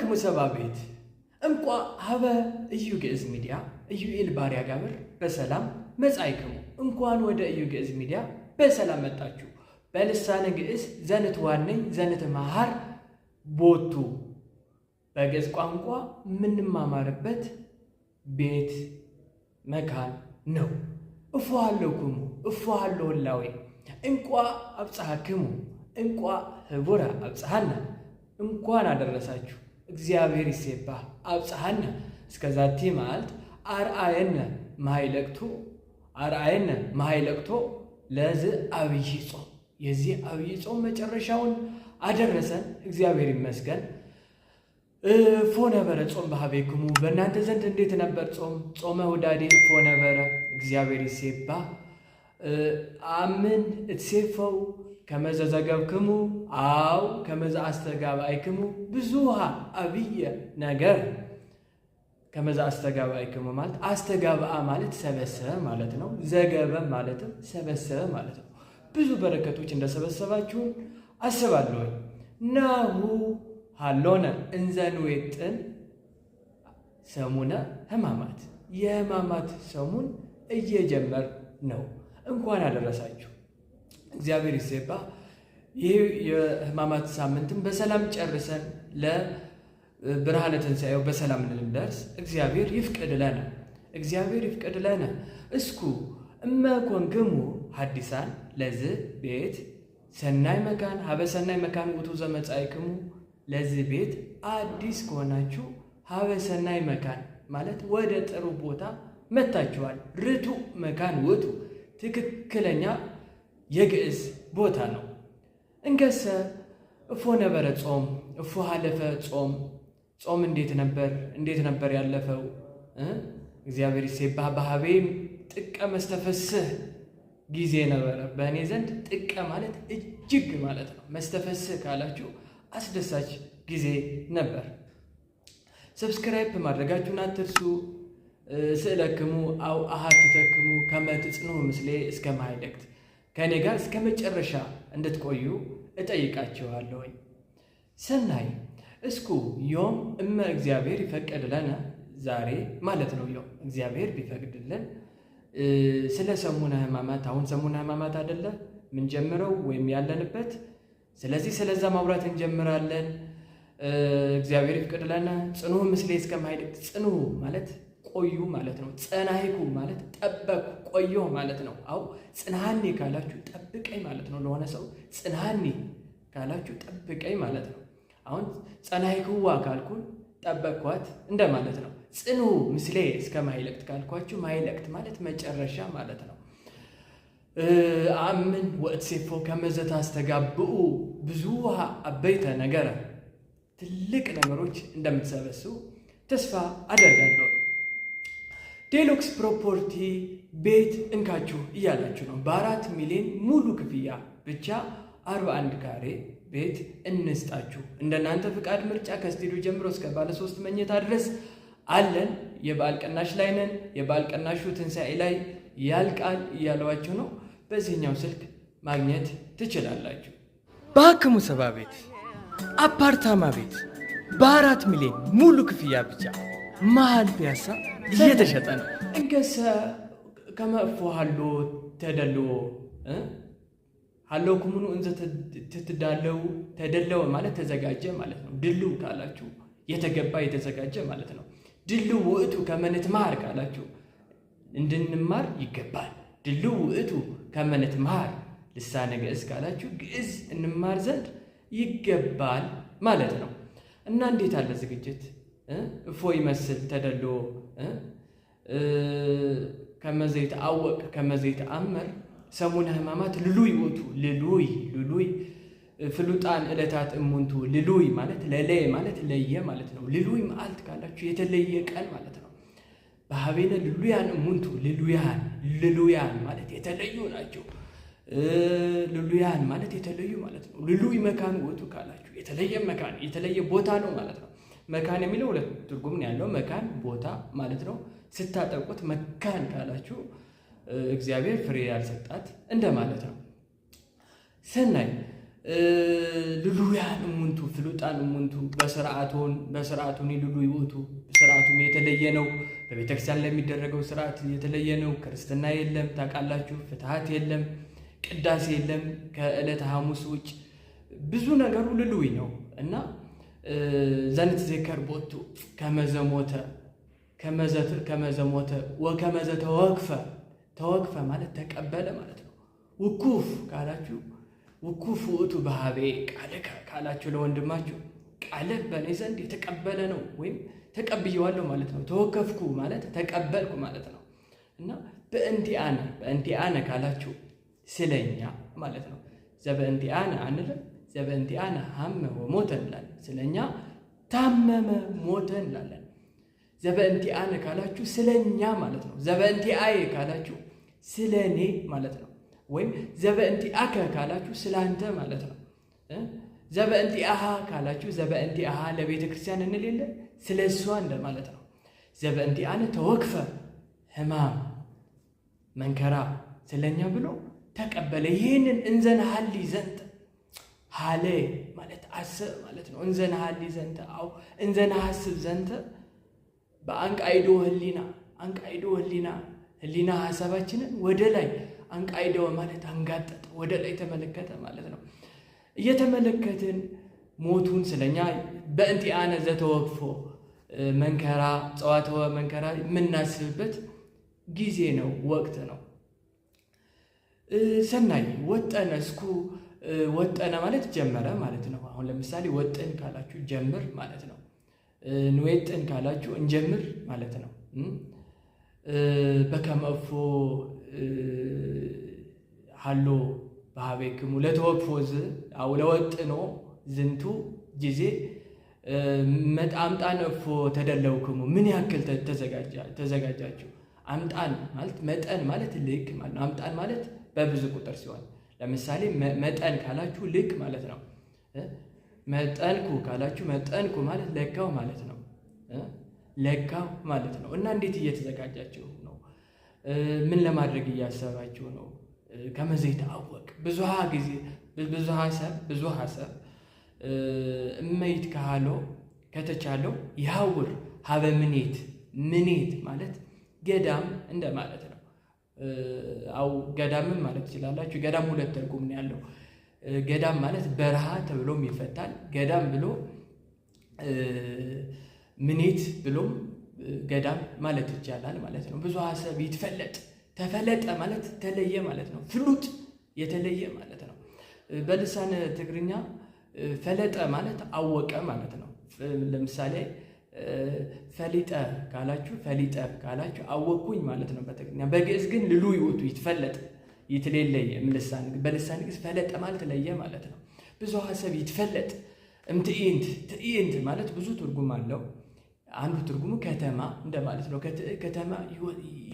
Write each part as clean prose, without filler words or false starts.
በአክሙ ሰባ ቤት እንቋ ሀበ እዩ ግዕዝ ሚዲያ ኢዩኤል ባሪያ ጋብር በሰላም መጻእክሙ። እንኳን ወደ እዩ ግዕዝ ሚዲያ በሰላም መጣችሁ። በልሳነ ግዕዝ ዘንትዋነኝ ዘንትመሃር ቦቱ በግዕዝ ቋንቋ የምንማማርበት ቤት መካን ነው። እፎሃለኩሙ እፎሃሎ ህላዌ እንቋ አብጽሐክሙ እንቋ ህቡረ አብጽሐነ እንኳን አደረሳችሁ። እግዚአብሔር ይሴባህ አብጽሐነ እስከዛቲ መዓልት አርአየነ ማይለቅቶ አርአየነ ማይለቅቶ ለዝ አብይ ጾም የዚህ አብይ ጾም መጨረሻውን አደረሰን። እግዚአብሔር ይመስገን። እፎ ነበረ ጾም በሀቤክሙ በእናንተ ዘንድ እንዴት ነበር ጾም? ጾመ ሁዳዴ እፎ ነበረ። እግዚአብሔር ይሴባህ አምን እትሴፈው ከመዘ ዘገብክሙ አው ከመዘ አስተጋባይክሙ ብዙሃ አብየ ነገር። ከመዘ አስተጋባይክሙ ማለት አስተጋብአ ማለት ሰበሰበ ማለት ነው። ዘገበ ማለትም ሰበሰበ ማለት ነው። ብዙ በረከቶች እንደሰበሰባችሁን አስባለሁ። ናሁ ሃሎነ እንዘንዌጥን ሰሙነ ሕማማት የሕማማት ሰሙን እየጀመር ነው። እንኳን አደረሳችሁ። እግዚአብሔር ይሴባ። ይህ የሕማማት ሳምንትን በሰላም ጨርሰን ለብርሃነ ትንሣኤው በሰላም እንድንደርስ እግዚአብሔር ይፍቅድ ለነ፣ እግዚአብሔር ይፍቅድ ለነ። እስኩ እመ ኮንክሙ ሐዲሳን ለዝ ቤት ሰናይ መካን ሀበ ሰናይ መካን ውእቱ ዘመጻእክሙ። ለዚህ ቤት አዲስ ከሆናችሁ ሀበ ሰናይ መካን ማለት ወደ ጥሩ ቦታ መታችኋል። ርቱ መካን ውእቱ ትክክለኛ የግዕዝ ቦታ ነው። እንከሰ እፎ ነበረ ጾም እፎ ሀለፈ ጾም። ጾም እንዴት ነበር? እንዴት ነበር ያለፈው? እግዚአብሔር ይሴባህ። በሀቤም ጥቀ መስተፈስህ ጊዜ ነበረ። በእኔ ዘንድ ጥቀ ማለት እጅግ ማለት ነው። መስተፈስህ ካላችሁ አስደሳች ጊዜ ነበር። Subscribe ማድረጋችሁን አትርሱ። ስእለክሙ አው አሃትተክሙ ከመ ትጽንዑ ምስሌ እስከ ማይለቅት ከእኔ ጋር እስከ መጨረሻ እንድትቆዩ እጠይቃችኋለሁኝ። ሰናይ እስኩ ዮም እመ እግዚአብሔር ይፈቅድ ለነ ዛሬ ማለት ነው። ዮም እግዚአብሔር ቢፈቅድልን ስለ ሰሙነ ሕማማት፣ አሁን ሰሙነ ሕማማት አይደለ ምንጀምረው ወይም ያለንበት። ስለዚህ ስለዛ ማውራት እንጀምራለን። እግዚአብሔር ይፍቅድ ለነ። ጽኑ ምስሌ እስከ ማይለቅት ጽኑ ማለት ቆዩ ማለት ነው። ጸናይኩ ማለት ጠበቅኩ ቆየሁ ማለት ነው። አው ጽንሃኒ ካላችሁ ጠብቀኝ ማለት ነው። ለሆነ ሰው ጽንሃኒ ካላችሁ ጠብቀኝ ማለት ነው። አሁን ጸናይኩዋ ካልኩን ጠበቅኳት እንደማለት ነው። ጽኑ ምስሌ እስከ ማይለቅት ካልኳችሁ ማይለቅት ማለት መጨረሻ ማለት ነው። አምን ወእትሴፎ ከመዘ ታስተጋብኡ ብዙሃ አበይተ ነገረ ትልቅ ነገሮች እንደምትሰበስቡ ተስፋ አደርጋለሁ። ዴሉክስ ፕሮፐርቲ ቤት እንካችሁ እያላችሁ ነው። በ4 ሚሊዮን ሙሉ ክፍያ ብቻ 41 ካሬ ቤት እንስጣችሁ። እንደናንተ ፍቃድ ምርጫ ከስቱዲዮ ጀምሮ እስከ ባለ 3 መኝታ ድረስ አለን። የበዓል ቅናሽ ላይ ነን። የበዓል ቅናሹ ትንሣኤ ላይ ያልቃል እያለዋችሁ ነው። በዚህኛው ስልክ ማግኘት ትችላላችሁ። በአክሙ ሰባ ቤት አፓርታማ ቤት በ4 ሚሊዮን ሙሉ ክፍያ ብቻ መሀል ፒያሳ እየተሸጠ ነው። እንከሰ ከመ እፎ ሃሎ ተደልዎ ሃሎ ኩምኑ እንዘ ትትዳለው። ተደለወ ማለት ተዘጋጀ ማለት ነው። ድልው ካላችሁ የተገባ የተዘጋጀ ማለት ነው። ድልው ውእቱ ከመ ንትመሃር ካላችሁ እንድንማር ይገባል። ድልው ውእቱ ከመ ንትመሃር ልሳነ ግዕዝ ካላችሁ ግዕዝ እንማር ዘንድ ይገባል ማለት ነው። እና እንዴት አለ ዝግጅት? እፎ ይመስል ተደልዎ ከመዘይት አወቅ ከመዘይት አመር ሰሙነ ሕማማት ልሉይ ውእቱ ልሉይ ልሉይ ፍሉጣን ዕለታት እሙንቱ። ልሉይ ማለት ለለየ ማለት ለየ ማለት ነው። ልሉይ መዓልት ካላችሁ የተለየ ቀን ማለት ነው። በሀቤነ ልሉያን እሙንቱ ልሉያን ልሉያን ማለት የተለዩ ናቸው። ልሉያን ማለት የተለዩ ማለት ነው። ልሉይ መካን ውእቱ ካላችሁ የተለየ መካን የተለየ ቦታ ነው ማለት ነው። መካን የሚለው ሁለት ትርጉም ነው ያለው። መካን ቦታ ማለት ነው። ስታጠቁት መካን ካላችሁ እግዚአብሔር ፍሬ ያልሰጣት እንደማለት ነው። ሰናይ ልሉያን እሙንቱ ፍሉጣን እሙንቱ በስርዓቱን በስርዓቱን ልሉይ ውእቱ፣ ስርዓቱም የተለየ ነው። በቤተክርስቲያን ለሚደረገው ስርዓት የተለየ ነው። ክርስትና የለም ታውቃላችሁ፣ ፍትሐት የለም፣ ቅዳሴ የለም ከዕለተ ሐሙስ ውጭ፣ ብዙ ነገሩ ልሉይ ነው። እና ዘንትዜከር ቦቱ ከመዘሞተ ከመዘሞተ ወከመዘ ተወክፈ፣ ተወክፈ ማለት ተቀበለ ማለት ነው። ውኩፍ ካላችሁ፣ ውኩፍ ውእቱ በሀቤ ቃልከ ካላችሁ ለወንድማችሁ፣ ቃልህ በእኔ ዘንድ የተቀበለ ነው ወይም ተቀብየዋለሁ ማለት ነው። ተወከፍኩ ማለት ተቀበልኩ ማለት ነው። እና በእንቲአነ፣ በእንቲአነ ካላችሁ ስለኛ ማለት ነው። ዘበእንቲአነ አንልም። ዘበእንቲአነ ሀመ ወሞተ እንላለን። ስለኛ ታመመ ሞተ እንላለን። ዘበእንቲአነ ካላችሁ ስለኛ ማለት ነው። ዘበእንቲአየ ካላችሁ ስለኔ ማለት ነው። ወይም ዘበእንቲአከ ካላችሁ ስላንተ ማለት ነው። ዘበእንቲአሃ ካላችሁ፣ ዘበእንቲአሃ ለቤተ ክርስቲያን እንል የለ፣ ስለ እሷ እንደማለት ነው። ዘበእንቲአነ ተወክፈ ሕማም መንከራ፣ ስለኛ ብሎ ተቀበለ። ይህንን እንዘንሃሊ ዘንተ፣ ሃሌ ማለት አስብ ማለት ነው። እንዘንሃሊ ዘንተ አው እንዘንሐስብ ዘንተ በአንቃይዶ ህሊና፣ አንቃይዶ ህሊና፣ ህሊና ሀሳባችንን ወደ ላይ፣ አንቃይዶ ማለት አንጋጠጠ፣ ወደ ላይ ተመለከተ ማለት ነው። እየተመለከትን ሞቱን ስለኛ በእንቲአነ ዘተወክፎ መንከራ ጸዋትወ መንከራ የምናስብበት ጊዜ ነው፣ ወቅት ነው። ሰናይ ወጠነ እስኩ፣ ወጠነ ማለት ጀመረ ማለት ነው። አሁን ለምሳሌ ወጥን ካላችሁ ጀምር ማለት ነው። ንዌጥን ካላችሁ እንጀምር ማለት ነው። በከመ እፎ ሃሎ በሀቤክሙ ለተወክፎ ዝ አው ለወጥኖ ዝንቱ ጊዜ አምጣን እፎ ተደለውክሙ፣ ምን ያክል ተዘጋጃችሁ? አምጣን ማለት መጠን ማለት ልክ ማለት ነው። አምጣን ማለት በብዙ ቁጥር ሲሆን ለምሳሌ መጠን ካላችሁ ልክ ማለት ነው። መጠንኩ ካላችሁ፣ መጠንኩ ማለት ለካው ማለት ነው። ለካው ማለት ነው። እና እንዴት እየተዘጋጃችሁ ነው? ምን ለማድረግ እያሰባችሁ ነው? ከመዘይት አወቅ ብዙሃ ጊዜ ብዙሃ ሰብ፣ ብዙሃ ሰብ እመይት ካሃሎ ከተቻለው ይሐውር ሀበ ምኔት፣ ምኔት ማለት ገዳም እንደማለት ነው። አው ገዳምም ማለት ትችላላችሁ። ገዳም ሁለት ትርጉም ነው ያለው። ገዳም ማለት በረሃ ተብሎም ይፈታል። ገዳም ብሎ ምኔት ብሎም ገዳም ማለት ይቻላል ማለት ነው። ብዙ ሀሰብ ይትፈለጥ፣ ተፈለጠ ማለት ተለየ ማለት ነው። ፍሉጥ የተለየ ማለት ነው። በልሳነ ትግርኛ ፈለጠ ማለት አወቀ ማለት ነው። ለምሳሌ ፈሊጠ ካላችሁ፣ ፈሊጠ ካላችሁ አወቅኩኝ ማለት ነው በትግርኛ። በግዕዝ ግን ልሉ ይወቱ ይትፈለጥ ይትሌለይ እምልሳን፣ በልሳን ግዕዝ ፈለጠ ማለት ለየ ማለት ነው። ብዙ ሀሰብ ይትፈለጥ እምትዕይንት፣ ትዕይንት ማለት ብዙ ትርጉም አለው። አንዱ ትርጉሙ ከተማ እንደማለት ነው። ከተማ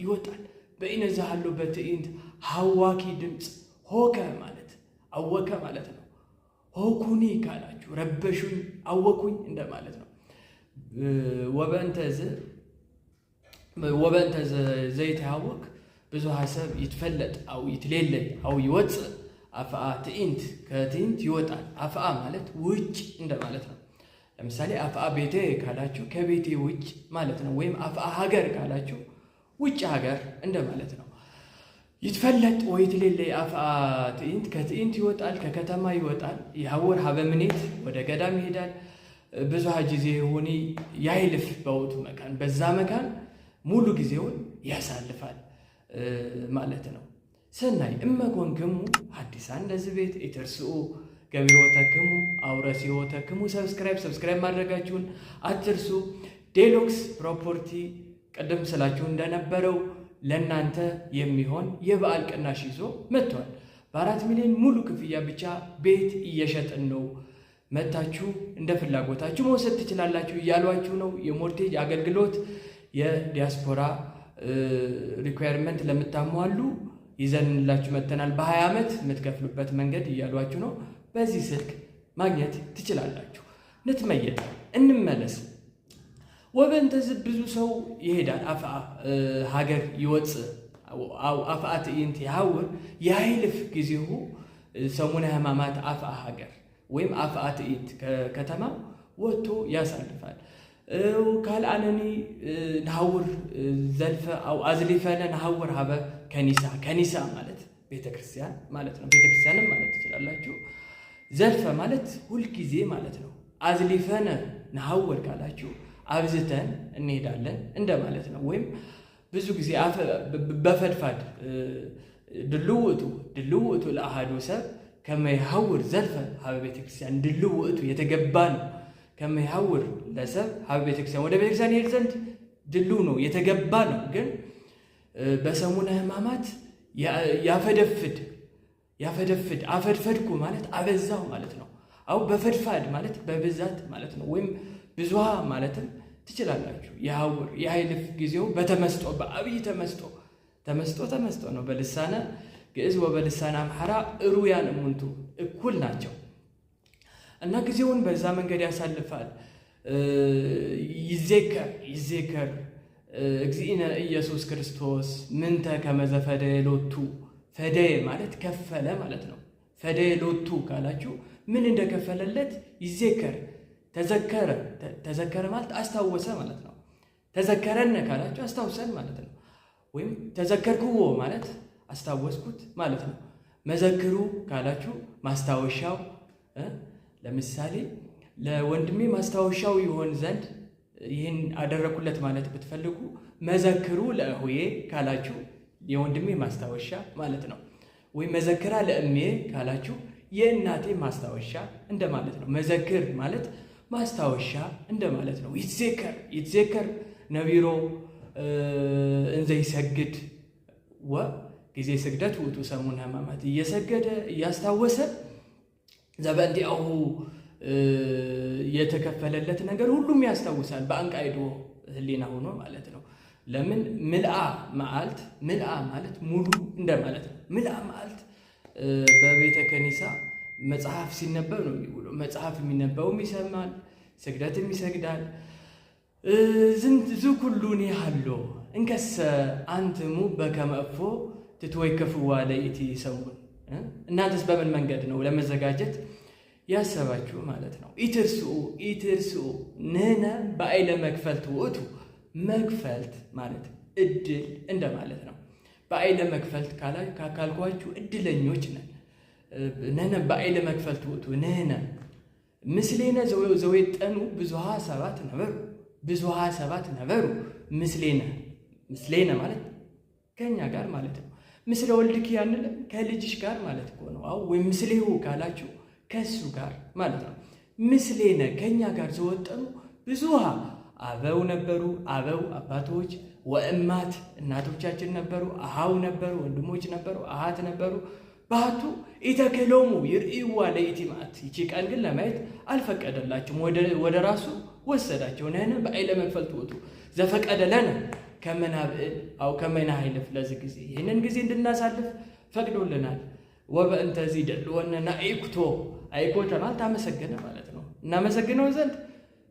ይወጣል። በኢነዛ ሃሎ በትዕይንት ሀዋኪ ድምፅ፣ ሆከ ማለት አወከ ማለት ነው። ሆኩኒ ካላችሁ ረበሹኝ፣ አወኩኝ እንደማለት ነው። ወበእንተ ዘይተሃወክ ብዙ ሀሰብ ይትፈለጥ አው ይትሌለይ አው ይወፅእ አፍአ ትዕይንት፣ ከትዕይንት ይወጣል። አፍአ ማለት ውጭ እንደማለት ነው። ለምሳሌ አፍአ ቤቴ ካላችሁ ከቤቴ ውጭ ማለት ነው። ወይም አፍአ ሀገር ካላችሁ ውጭ ሀገር እንደማለት ነው። ይትፈለጥ ወይ ትሌለይ አፍአ ትዕይንት፣ ከትዕይንት ይወጣል፣ ከከተማ ይወጣል። ይሐውር ሀበ ምኔት፣ ወደ ገዳም ይሄዳል። ብዙ ጊዜ ሆኒ ያይልፍ በውእቱ መካን፣ በዛ መካን ሙሉ ጊዜውን ያሳልፋል ማለት ነው። ሰናይ እመኮንክሙ ሐዲሳን ለዚህ ቤት ኢትርስኡ ገቢሮተክሙ አውረሲዎተክሙ subscribe፣ subscribe ማድረጋችሁን አትርሱ። ዴሉክስ ፕሮፐርቲ ቅድም ስላችሁ እንደነበረው ለእናንተ የሚሆን የበዓል ቅናሽ ይዞ መጥቷል። በ4 ሚሊዮን ሙሉ ክፍያ ብቻ ቤት እየሸጥን ነው። መታችሁ እንደ ፍላጎታችሁ መውሰድ ትችላላችሁ እያሏችሁ ነው። የ mortgage አገልግሎት የዲያስፖራ requirement ለምታሟሉ ይዘንላችሁ መጥተናል። በ20 ዓመት የምትከፍሉበት መንገድ እያሏችሁ ነው። በዚህ ስልክ ማግኘት ትችላላችሁ። ንትመየጥ እንመለስ። ወበእንተዝ ብዙ ሰው ይሄዳል። አፍአ ሀገር ይወፅእ አፍአ ትዕይንት ይሐውር ያይልፍ ጊዜሁ ሰሙነ ሕማማት አፍአ ሀገር ወይም አፍአ ትዕይንት ከተማ ወጥቶ ያሳልፋል። ካልአነኒ ንሐውር ዘልፈ አው አዝሊፈነ ንሐውር ሀበ ከኒሳ። ከኒሳ ማለት ቤተክርስቲያን ማለት ነው። ቤተክርስቲያንም ማለት ትችላላችሁ። ዘልፈ ማለት ሁልጊዜ ማለት ነው። አዝሊፈነ ንሐውር ካላችሁ አብዝተን እንሄዳለን እንደማለት ነው። ወይም ብዙ ጊዜ በፈድፋድ ድልው ውእቱ፣ ድልው ውእቱ ለአሐዱ ሰብ ከመ ይሐውር ዘልፈ ሀበ ቤተክርስቲያን። ድልው ውእቱ የተገባ ነው። ከመ ይሐውር ለሰብ ሀበ ቤተክርስቲያን፣ ወደ ቤተክርስቲያን ይሄድ ዘንድ ድልው ነው፣ የተገባ ነው። ግን በሰሙነ ሕማማት ያፈደፍድ፣ ያፈደፍድ፣ አፈድፈድኩ ማለት አበዛው ማለት ነው። አሁን በፈድፋድ ማለት በብዛት ማለት ነው። ወይም ብዙሃ ማለትም ትችላላችሁ። የሐውር የኃይልፍ ጊዜው በተመስጦ፣ በአብይ ተመስጦ፣ ተመስጦ ተመስጦ ነው። በልሳነ ግዕዝ ወበልሳነ አምሐራ እሩያን እሙንቱ፣ እኩል ናቸው እና ጊዜውን በዛ መንገድ ያሳልፋል። ይዜከር፣ ይዜከር እግዚእነ ኢየሱስ ክርስቶስ ምንተ ከመዘ ፈደየ ሎቱ። ፈደየ ማለት ከፈለ ማለት ነው። ፈደየ ሎቱ ካላችሁ ምን እንደከፈለለት ይዜከር፣ ተዘከረ፣ ተዘከረ ማለት አስታወሰ ማለት ነው። ተዘከረነ ካላችሁ አስታውሰን ማለት ነው። ወይም ተዘከርክዎ ማለት አስታወስኩት ማለት ነው። መዘክሩ ካላችሁ ማስታወሻው፣ ለምሳሌ ለወንድሜ ማስታወሻው ይሆን ዘንድ ይህን አደረኩለት ማለት ብትፈልጉ መዘክሩ ለእሁዬ ካላችሁ የወንድሜ ማስታወሻ ማለት ነው። ወይም መዘክራ ለእሜ ካላችሁ የእናቴ ማስታወሻ እንደማለት ነው። መዘክር ማለት ማስታወሻ እንደማለት ነው። ይትዜከር፣ ይትዜከር ነቢሮ እንዘ ይሰግድ ወ ጊዜ ስግደት ውእቱ ሰሙነ ሕማማት፣ እየሰገደ እያስታወሰ ዘበእንቲአሁ የተከፈለለት ነገር ሁሉም ያስታውሳል። በአንቃይዶ ሕሊና ሆኖ ማለት ነው። ለምን ምልአ መዓልት፣ ምልአ ማለት ሙሉ እንደማለት ነው። ምልአ መዓልት በቤተ ከኒሳ መጽሐፍ ሲነበብ ነው የሚውለው። መጽሐፍ የሚነበውም ይሰማል፣ ስግደትም ይሰግዳል። ዝኩሉኒ ሃሎ እንከሰ አንትሙ በከመ እፎ ትትወይከፍዋ ለይእቲ ሰሙን፣ እናንተስ በምን መንገድ ነው ለመዘጋጀት ያሰባችሁ ማለት ነው። ኢትርስኡ፣ ኢትርስኡ ንሕነ በአይለ መክፈልት ውእቱ። መክፈልት ማለት እድል እንደማለት ነው። በአይለ መክፈልት ካልኳችሁ እድለኞች ነን። ንሕነ በአይለ መክፈልት ውእቱ ንሕነ ምስሌነ ዘወጠኑ ብዙሃ ሰባት ነበሩ፣ ብዙሃ ሰባት ነበሩ ምስሌነ። ምስሌነ ማለት ከኛ ጋር ማለት ነው። ምስለ ወልድኪ ያንልም፣ ከልጅሽ ጋር ማለት እኮ ነው። አዎ፣ ወይም ምስሌሁ ካላችሁ ከሱ ጋር ማለት ነው። ምስሌነ ከኛ ጋር ዘወጠኑ ብዙሃ አበው ነበሩ። አበው አባቶች፣ ወእማት እናቶቻችን ነበሩ። አሃው ነበሩ፣ ወንድሞች ነበሩ፣ አሃት ነበሩ። ባህቱ ኢተክህሎሙ ይርእይዋ ለይእቲ መዓልት፣ ይቺ ቀን ግን ለማየት አልፈቀደላቸውም። ወደ ራሱ ወሰዳቸው። ንሕነ በአይለ መክፈልት ውእቱ ዘፈቀደ ለነ ከመ ናብዕል አው ከመ ናኃልፍ ለዚ ጊዜ፣ ይህንን ጊዜ እንድናሳልፍ ፈቅዶልናል። ወበእንተዚ ደልወነ ናኢኩቶ፣ አይኮተ ማለት አመሰገነ ማለት ነው። እናመሰግነው ዘንድ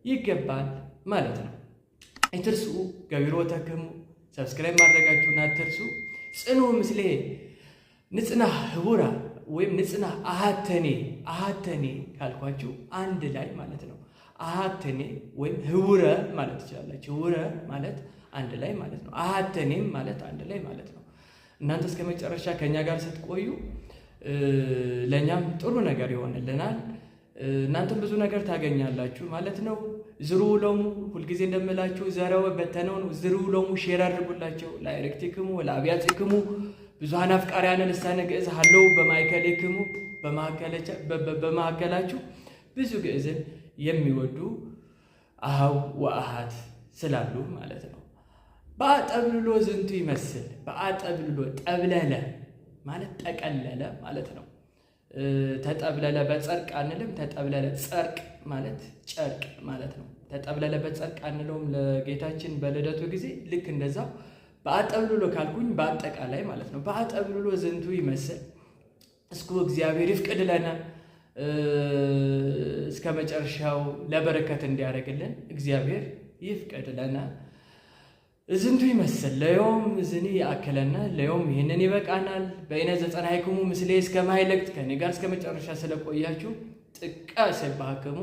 ይገባል ማለት ነው። ኢትርስኡ ገቢሮተክሙ፣ subscribe ማድረጋችሁን አትርሱ። ጽኑ ምስሌ ንጽና ህቡራ ወይም ንጽና አሃተኔ። አሃተኔ ካልኳችሁ አንድ ላይ ማለት ነው። አሃተኔ ወይም ህቡረ ማለት ትችላላችሁ። ህቡረ ማለት አንድ ላይ ማለት ነው። አሃተኔም ማለት አንድ ላይ ማለት ነው። እናንተ እስከ መጨረሻ ከእኛ ጋር ስትቆዩ ለእኛም ጥሩ ነገር ይሆንልናል። እናንተም ብዙ ነገር ታገኛላችሁ ማለት ነው። ዝርዉ ሎሙ፣ ሁልጊዜ እንደምላችሁ ዘረወ በተነው ነው። ዝርዉ ሎሙ፣ share አድርጉላቸው። ለአዕርክቲክሙ ለአብያጺክሙ፣ ብዙኃን አፍቃሪያነ ልሳነ ግዕዝ ሀለው በማእከሌክሙ፣ በማዕከላችሁ ብዙ ግዕዝን የሚወዱ አሃው ወአሃት ስላሉ ማለት ነው። በአጠብልሎ ዝንቱ ይመስል፣ በአጠብልሎ ጠብለለ ማለት ጠቀለለ ማለት ነው። ተጠብለለ በጸርቅ አንልም። ተጠብለለ፣ ጸርቅ ማለት ጨርቅ ማለት ነው። ተጠብለለ በጸርቅ አንለውም ለጌታችን በልደቱ ጊዜ። ልክ እንደዛው በአጠብልሎ ካልኩኝ በአጠቃላይ ማለት ነው። በአጠብልሎ ዝንቱ ይመስል እስኩ እግዚአብሔር ይፍቅድ ለነ፣ እስከ መጨረሻው ለበረከት እንዲያደርግልን እግዚአብሔር ይፍቀድ ለነ። እዝንቱ ይመስል ለዮም እዝኒ ያእክለነ፣ ለዮም ይህንን ይበቃናል። በይነ ዘጸናሕክሙ ምስሌ እስከ ማይለቅት፣ ከኔ ጋር እስከ መጨረሻ ስለቆያችሁ ጥቀ ይሴብሐክሙ።